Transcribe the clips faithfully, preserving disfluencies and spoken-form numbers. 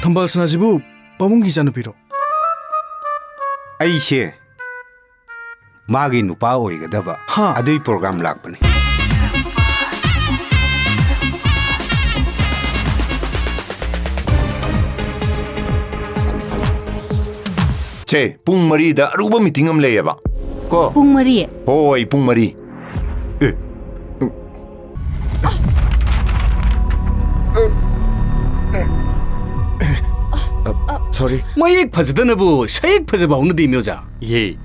ꯊꯝꯕꯥꯜ ꯁꯅꯥꯁꯤꯕꯨ ꯄꯥꯕꯨꯡꯒꯤ ꯏꯆꯥꯅꯨꯄꯤꯔꯣ? ꯑꯩꯁꯦ ꯃꯥꯒꯤ ꯅꯨꯄꯥ ꯑꯣꯏꯒꯗꯕ꯫ ꯍꯥ? ꯑꯗꯨꯏ ꯄ꯭ꯔꯣꯒ꯭ꯔꯥꯝ ꯂꯥꯛꯄꯅꯦ꯫ ꯁꯦ, ꯄꯨꯡ ꯃꯔꯤꯗ ꯑꯔꯨꯕ ꯃꯤꯇꯤꯡ ꯑꯃ ꯂꯩꯌꯦꯕ꯫ ꯀꯣ? ꯄꯨꯡ ꯃꯔꯤ? ꯍꯣꯏ, ꯄꯨꯡ ꯃꯔꯤ꯫ ꯑꯦ꯫ ꯁꯣꯔꯤ꯫ ꯃꯌꯦꯛ ꯐꯖꯗꯅꯕꯨ ꯁꯌꯦꯛ ꯐꯖꯕ ꯍꯧꯅꯗꯦꯃꯤ, ꯑꯣꯖꯥ꯫ ꯌꯦ,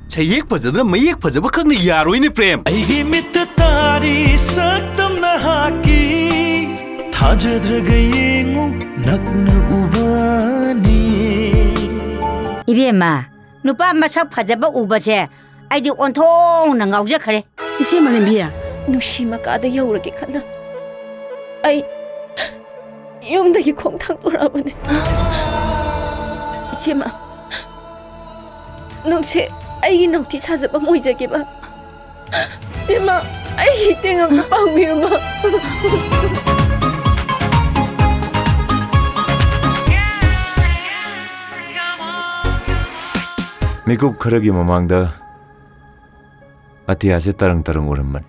ꯁꯌꯦꯛ ꯐꯖꯗꯅ ꯃꯌꯦꯛ ꯐꯖꯕ ꯈꯛꯅ ꯌꯥꯔꯣꯏꯅꯦ, ꯄ꯭ꯔꯦꯝ꯫ ꯑꯩꯒꯤ ꯃꯤꯠꯇ ꯇꯥꯔꯤ ꯁꯛꯇꯝ ꯅꯍꯥꯛꯀꯤ, ꯊꯥꯖꯗ꯭ꯔꯒ ꯌꯦꯡꯉꯨ ꯅꯛꯅ ꯎꯕꯅꯤ꯫ ꯏꯕꯦꯝꯃ, ꯅꯨꯄꯥ ꯃꯁꯛ ꯐꯖꯕ ꯎꯕꯁꯦ ꯑꯩꯗꯤ ꯑꯣꯟꯊꯣꯛꯅ ꯉꯥꯎꯖꯈ꯭ꯔꯦ꯫ ꯏꯆꯦ ꯃꯥꯂꯦꯝꯕꯤ꯫ ꯅꯨꯡꯁꯤ ꯃꯀꯥꯗ ꯌꯧꯔꯒꯦ ꯈꯟꯅ ꯑꯩ ꯌꯨꯝꯗꯒꯤ ꯈꯣꯡ ꯊꯥꯡꯗꯣꯔꯛꯑꯕꯅꯦ꯫ ꯏꯆꯦꯃ, ꯅꯪꯁꯦ ꯑꯩꯒꯤ ꯅꯥꯎꯊꯤ ꯁꯥꯖꯕ ꯑꯃ ꯑꯣꯏꯖꯒꯦꯕ꯫ ꯏꯆꯦꯃ, ꯑꯩꯒꯤ ꯏꯇꯦꯡ ꯑꯝꯇ ꯄꯥꯡꯕꯤꯌꯨꯕ꯫ ꯃꯤꯀꯨꯞ ꯈꯔꯒꯤ ꯃꯃꯥꯡꯗ ꯑꯇꯤꯌꯥꯁꯦ ꯇꯔꯪ ꯇꯔꯪ ꯎꯔꯝꯕꯅꯤ꯫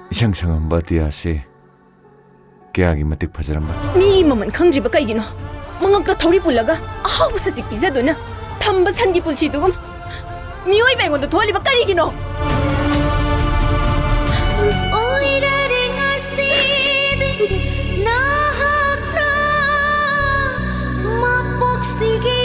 ꯏꯁꯪ ꯁꯪꯉꯝꯕ ꯑꯇꯤꯌꯥꯁꯦ ꯀꯌꯥꯒꯤ ꯃꯇꯤꯛ ꯐꯖꯔꯝꯕꯅꯤ꯫ ꯃꯤꯒꯤ ꯃꯃꯜ ꯈꯪꯗ꯭ꯔꯤꯕ ꯀꯩꯒꯤꯅꯣ? ꯃꯉꯛꯇ ꯊꯧꯔꯤ ꯄꯨꯜꯂꯒ ꯑꯍꯥꯎꯕ ꯁꯖꯤꯛ ꯄꯤꯖꯗꯨꯅ ꯊꯝꯕ ꯁꯟꯒꯤ ꯄꯨꯟꯁꯤꯗꯨꯒꯨꯝ ꯃꯤꯑꯣꯏꯕ ꯑꯩꯉꯣꯟꯗ ꯊꯣꯛꯍꯜꯂꯤꯕ ꯀꯔꯤꯒꯤꯅꯣ? ꯑꯣꯏꯔꯔꯦ ꯉꯁꯤꯗꯤ ꯅꯍꯥꯛꯅ ꯃꯄꯣꯛꯁꯤꯒꯤ